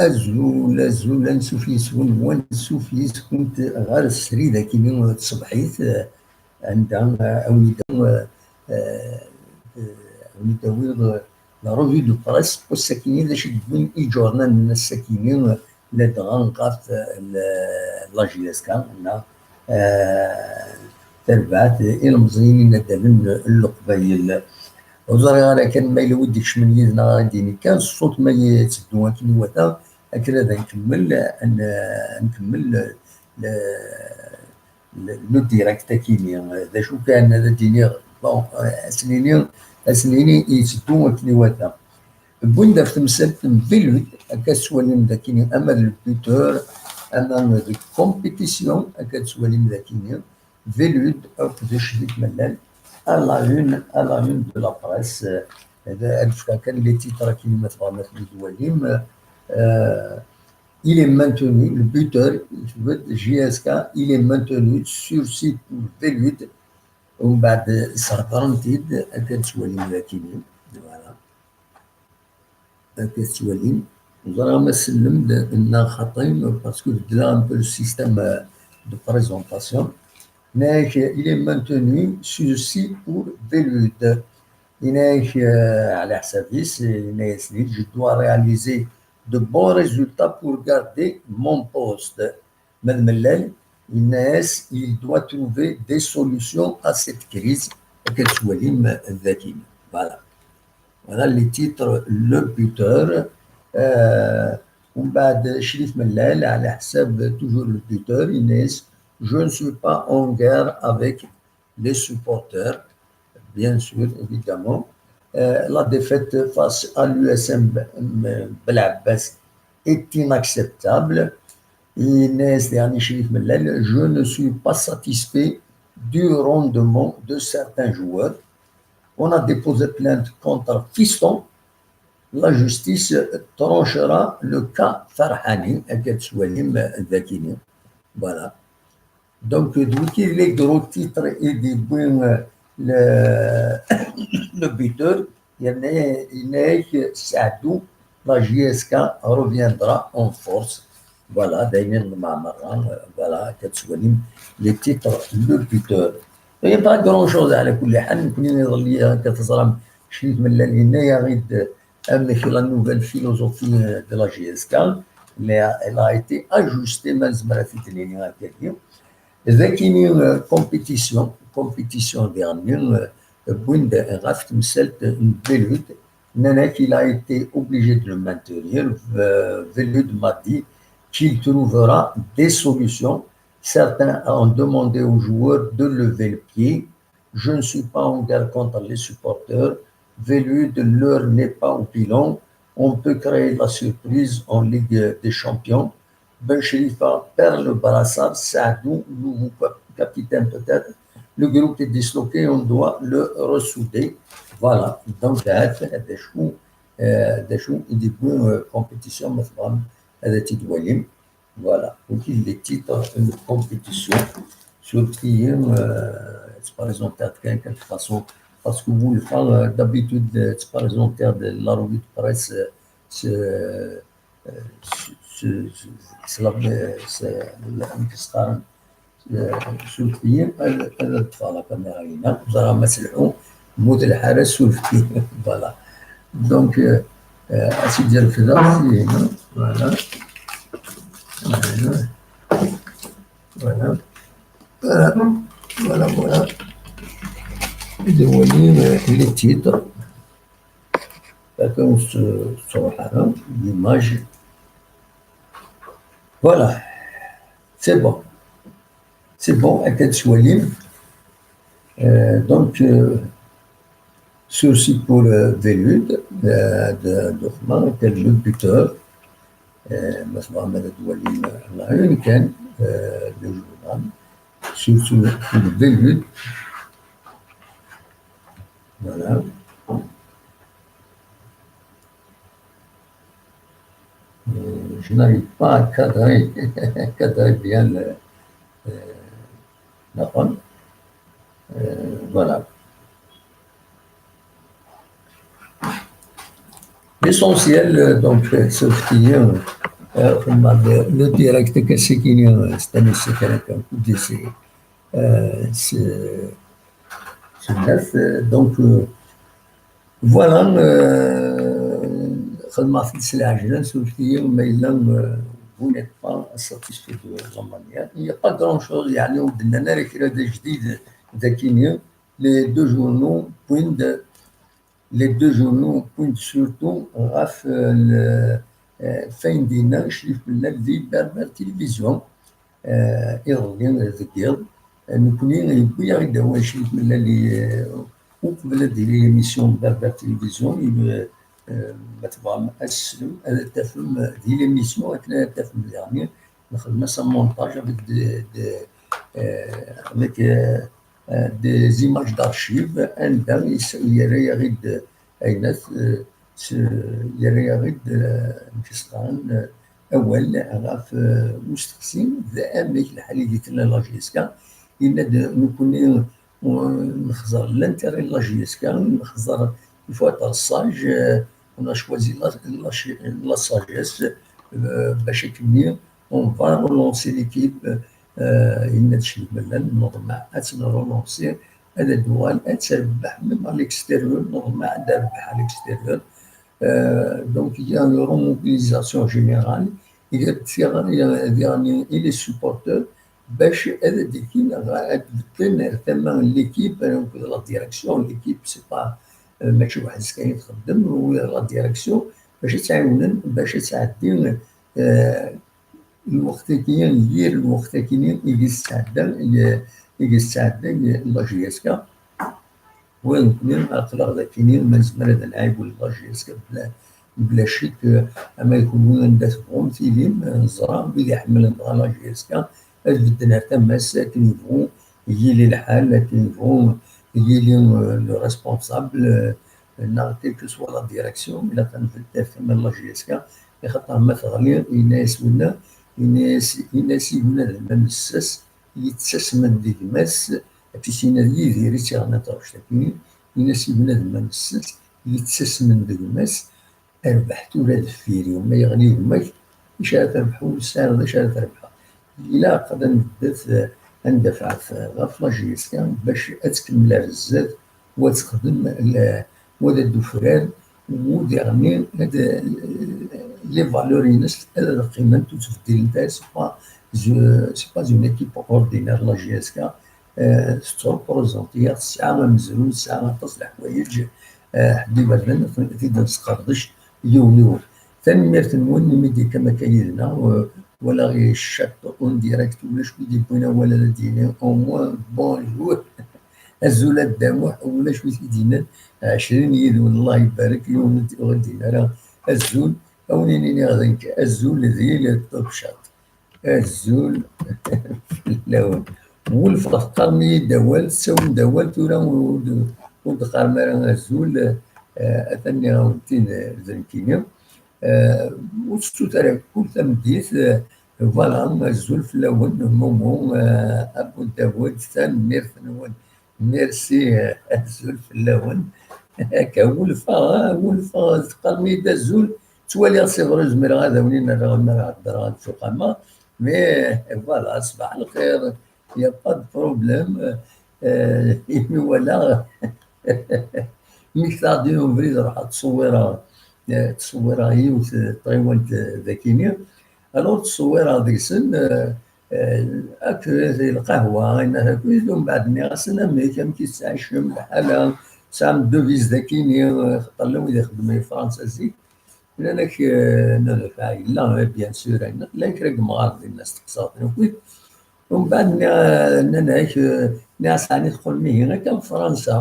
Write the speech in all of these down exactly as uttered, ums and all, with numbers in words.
Azul, azul, ansuf yes-wen, wansuf yes-kunt ɣer srid akini tṣebḥit, eh, anda, eh, a wen-id-, eh, eh, a wen-id-awiɣ, eh, la revue de presse n wass-akini, d acu i d-wwin iǧurnanen n wass-akini, eh, ladɣa ɣef, eh, la, la J S K, neɣ, eh, tarbaɛt, eh, ilemẓiyen inadalen n Leqbayel. Ur ẓriɣ ara kan ma yella wi d-ikecmen yid-neɣ ara d-yini kan, ṣṣut ma yetteddu akken iwata, akken ad nkemmel, ad n-, ad nkemmel le, le, le direct akini. D acu kan ad d-iniɣ, bon, ad s-nini, ad s-nini yetteddu akken iwata. Wwin-d ɣef temsalt n Velud, akka tettwalim d akini ama d le buteur, ama d compétition, akka tettwalim d akini. Velud akked Crif Mellal, à la une, à la une de la presse. Euh, ad fkeɣ kan les titres akini ma tebɣam ad ten-id-twalim. Euh, il est maintenu, le buteur, J S K, il est maintenu, sursis pour Velud. Umbeɛd sseɣdren-t-id, akka tettwalim d akini. Voilà. Akka tettwalim. Ẓriɣ ma sellem-d neɣ xaṭi, parce que beddleɣ un peu le système, euh, de présentation. Yenna-ak, il est maintenu, sursis pour Velud. Yenna-ak, euh, ɛla ḥsab-is, yenna-as-id, je dois réaliser de bons résultats pour garder mon poste. Ma d Mellal, yenna-as, il doit trouver des solutions à cette crise. Akka tettwalim dagi. Voilà. Voilà les titres, le buteur. Euh, umbeɛd Crif Mellal, ɛla ḥsab toujours le buteur, yenna-as, je ne suis pas en guerre avec les supporters, bien sûr, évidemment. Euh, la défaite face à l'U S M Belabès est inacceptable. Yenna-as daɣen Crif Mellal, je ne suis pas satisfait du rendement de certains joueurs. On a déposé plainte contre Fiston. La justice tranchera le cas Ferhani, akka tettwalim dagini. Voilà. Donc, d wigi les gros titres i d-yewwi, euh, le, le buteur, yenna-ak Saadou, la J S K reviendra en force. Voilà, d ayen i neḍmeɛ merra, euh, voilà, akka tettwalim les titres, le buteur. Il n'y a pas grand-chose, ɛla kulli ḥal, nekkni iḍelli, akka teẓram, Crif Mellal yenna-yaɣ-id, euh, amek la nouvelle philosophie, euh, de la J S K, mais elle a été ajustée, ma nezmer ad t-id-nini akkagi. Dagini, euh, compétition, compétition diɣenni, euh, wwin-d ɣef temsalt n Velud, nnan-ak il a été obligé de le maintenir, euh, Velud m'a dit qu'il trouvera des solutions. Certains ont demandé aux joueurs de lever le pied. Je ne suis pas en guerre contre les supporters. Velud, l'heure n'est pas au bilan. On peut créer la surprise en Ligue des Champions. Ben Cherifa perd le brassard. Saadou, nouveau cap-, capitaine peut-être. Le groupe est disloqué, on doit le ressouder. Voilà. Donc, d acu, euh, d acu i d-yewwi, euh, compétition, ma tebɣam ad tt-id-twalim. Voilà. Donc, il est titre une compétition sur qui, euh, c'est par exemple, quelqu'un, quelque façon, parce que vous le faites, euh, d'habitude, euh, c'est par exemple, de la revue de presse, euh, c'est, euh, c'est, c'est, c'est la, c'est la, euh, sur qui, euh, euh, voilà, caméra, voilà. Donc, euh, euh, à se dire que là, c'est, hein, voilà. Voilà. Voilà. Voilà, voilà, voilà. Et de voyez, euh, les titres. D'accord, on se, se reprend, hein, l'image. Voilà. C'est bon. C'est bon, akken tettwalim. Euh, donc, euh, sursis pour, euh, Velud, euh, de, de, le buteur. Euh, ma tebɣam ad twalim, euh, la une kan, euh, le journal. Sursis pour Velud. Voilà. Euh, je n'arrive pas à cadrer, cadrer bien le, euh, la femme. Euh, voilà. L'essentiel, euh, donc, euh, c'est ce qui est, euh, Euh, xedmeɣ-d le direct akka s akini, euh, s tansa kan akka, kullec s, euh, s, s nnat, euh, donc, euh, voilà, euh, xedmeɣ-t-id s lɛejla, surfet-iyi ma yella, euh, vous n'êtes pas satisfait de la manière. Il n'y a pas grand-chose, yeɛni ur d-nnan ara kra d ajdid d akini. Les deux journaux wwin-d les deux journaux wwin-d surtout ɣef, euh, le, euh, fayen d-yenna Crif Mellal di Berbère Télévision, euh, iḍelli deg yiḍ. Euh, nekkni yewwi-aɣ-id awal Crif Mellal, euh, uqbel ad d-tili l'émission Berbère Télévision, il, euh, euh, ma tebɣam ad teslem, ad tafem di l'émission akken ad tafem diɣen. Nexdem-as un montage avec des, des, euh, avec, euh, euh, des images d'archives, anda is-, yerra-yaɣ-id, euh, ayennat, euh, s-, yerra-yaɣ-id, euh, amek i s-qqaren, euh, awal ɣef, euh, usteqsi d amek lḥal i d-tella la J S K. Yenna-d nekkni, euh, nexẓer l'intérêt n la J S K, nexẓer il faut être sage, euh, on a choisi la, la, la sagesse, euh, bac akken-nni on va relancer l'équipe, euh, yenna-d Crif Mellal, neḍmeɛ ad tt-nrelancer, ad d-tuɣal, ad terbeḥ, même à l'extérieur, neḍmeɛ ad d-terbeḥ à l'extérieur. Euh, donc, il y a une remobilisation générale. Il y a, il y a, il y a les supporters, bac ad d-kin, ad beddlen ar tama n l'équipe, donc la direction, l'équipe, c'est pas, euh, mačči weḥd-s kan i txeddem, u la direction, bac ad tt-ɛiwnen, bac ad tɛeddi, euh, lweqt-agi, yir lweqt-agi i yesɛedda, i yesɛedda la J S K. Wa nekkni aql-aɣ d akini, ma nezmer ad nɛiwen la J S K bla, bla ccek, ama d kunwi anda tebɣum tilim, neẓra wid iḥemmlen dɣa la J S K, ad bedden ar tama-s akken yebɣu yili lḥal, akken yebɣu yili, euh, le responsable, euh, neɣ quelle que soit la direction, ilaq ad nbedd ar tama n la J S K, axaṭer ma teɣli, yenna-yas winna, yenna-yas, yenna-yas i winna d lmam n ssas, yettasmen d gma-s, akken s-yenna d Yidir i tt-iɣennan taɣect-agi, yenna-yas i winna d lmam n ssas, yettasmen d gma-s, rbeḥ tura deffir-iw, ma yeɣli gma-k, acu ara trebḥeḍ, ur tesɛiḍ d acu ara trebḥeḍ. Ilaq ad nbeddet, eh, ad ndafɛet, eh, ɣef la J S K bac ad tkemmel ar zdat, u ad texdem la, u ad d-tufrar, u diɣenni ad, eh, les valeurs-ines ad, ad qqiment ur ttbeddilent ara. C'est pas, c'est pas une équipe ordinaire, la J S K. Eh, tettreprezenti-aɣ, tesɛa amezruy, tesɛa aṭas n leḥwayeǧ, eh, ḥedd iberdan ad t-id-nesqerdec yiwen yiwen. Tanemmirt-nwen imi d-tekkam akka yid-neɣ, eh, walaɣ icciṭ en direct, ulac wi d-yewwin awal ad d-yini au moins bonjour. Azul a Dda Muḥ, ulac wi t-id-yennan ɛecrin yid-wen, Allah ibarek, yiwen ur d-yenni ara azul, a wen-inin iniɣ d nekk, azul di le top chat. Azul fell-awen. Wulfeɣ teqqarem-iyi-d awal, tettawim-d awal, tura ur d-, ur d-teqqarem ara azul, eh, atan nniɣ-awen-t-id, eh, d nekkini. Eh, ur tettut ara kul tameddit, eh, voilà, azul fell-awen, Momo, eh, Abu Dawed, tanemmirt-nwen. Merci, eh, azul fell-awen. Akka, wulfeɣ, ah, wulfeɣ, teqqarem-iyi-d azul, ttwaliɣ c'est vrai, zemreɣ ad awen-in-rreɣ mi ara heddreɣ ad fuqameɣ, mais, eh, voilà, ṣbaḥ lxir, y a pas de problème, eh, imi walaɣ, mi ktaɣ-d yiwen ubrid, ruḥeɣ ttṣewwireɣ, eh, ttṣewwireɣ yiwet, eh, tɣiwant, eh, dagini, alors ttṣewwireɣ deg-sen, eh, eh, akked lqahwa, ayen akk, umbeɛd nniɣ-asen: "Amek, amek i tettɛicem, lḥala, tesɛam devise dagini?" Xaṭer llan wid ixeddmen i Fransa zik, nnan-ak, eh, nnan-ak, ah, yella, eh, bien sûr, ayen, llan kra n yemɣaren dinna, steqsaɣ-ten akkit. Umbeɛd nniɣ, eh, nnan-ak, eh, nniɣ-as: "Ɛni teqqlem ihi akka ɣer Fransa?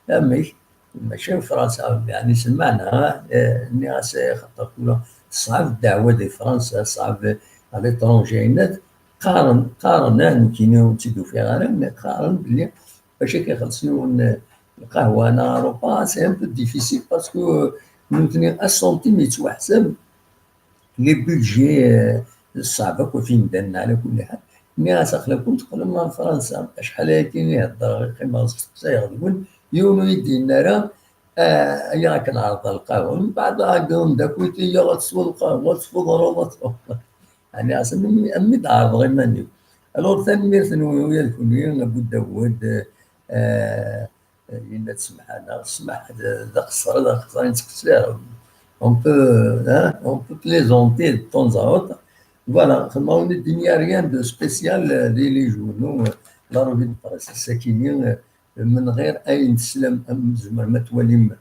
Amek?" Mačči n Fransa, yeɛni s lmeɛna, eh, nniɣ-as, eh, xaṭer tura teṣɛeb ddeɛwa di Fransa, teṣɛeb à l'étranger, yenna-d, qqaren, qqaren, ah, nekkini ur tt-id-ufiɣ ara, mais qqaren belli bac ad k-ixelleṣ yiwen, eh, lqahwa neɣ arupa, c'est un peu difficile parce que, euh, nutni, un centime yettwaḥsab, les budgets, euh, ṣṣeɛb akk ɣef yimdanen, ɛla kulli ḥal. Nniɣ-as, aql-aken teqqlem ɣer Fransa, acḥal ayagi i heddreɣ, i qqimeɣ steqsayeɣ deg-wen, yiwen ur yi-d-yenni ara, Aya akken ɛerḍeɣ lqahwa, mbeɛd ɛeggeḍen-d akk tiyaḍ ad tesweḍ lqahwa, ad tesweḍ rruḍ, ad tesweḍ. Ɛni ass-a mi d-ɛerḍeɣ iman-iw. Alors, tanemmirt-nwen ula d kunwi, a Bu Dawed, yenna-d semḥ-aneɣ, semḥ d aqeṣṣer, d aqeṣṣer i nettqeṣṣir. On peut, hein, on peut plaisanter de temps à autre. Voilà, xedmeɣ-awen-d, il n'y a rien de spécial, euh, di les journaux, euh, la revue de presse, sakini, euh, من غير أي تسلم، أم زعما ما تواليم،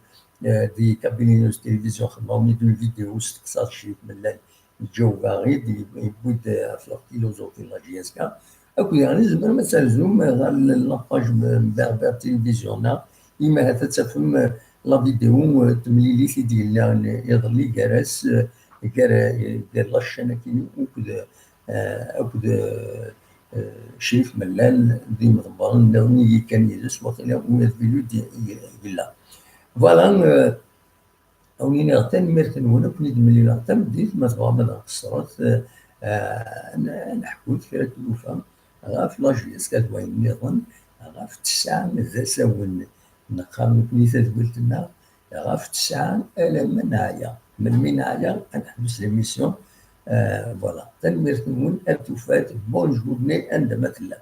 آه، دي كابيني نيوز تلفزيون خدمة ونيدو الفيديو وستقصات شي ملان يجاوب غيد يبود في لا فيلوزوفي لا جي اس كا. أكو يعني زعما ما تلزم غير لاباج بيربير تلفزيون، إما هذا تفهم لا فيديو تمليلي سيدي لا يظلي جالس، آه، جال لاشين كيني وكذا، آه، أكد، آه، آه، شريف ملال دي مضبرن ناوني كان يدس وقيلا ويا فيلو دي يلا. Voilà, euh, أونينا غتان ميرتن هنا كني دملينا غتان بديت ما تبغى ما نقصرت، آه، آه، نحكو كرا تلوفا غاف لاجيس كاد وين نيضن غاف تسعة ذا ساون نقام نكني تدولتنا غاف تسعة ألا ما نعيا من مين نعيا نحبس ليميسيون. آه، voilà. تنميرت نون أتوفات. Bonne journée عندما تلا.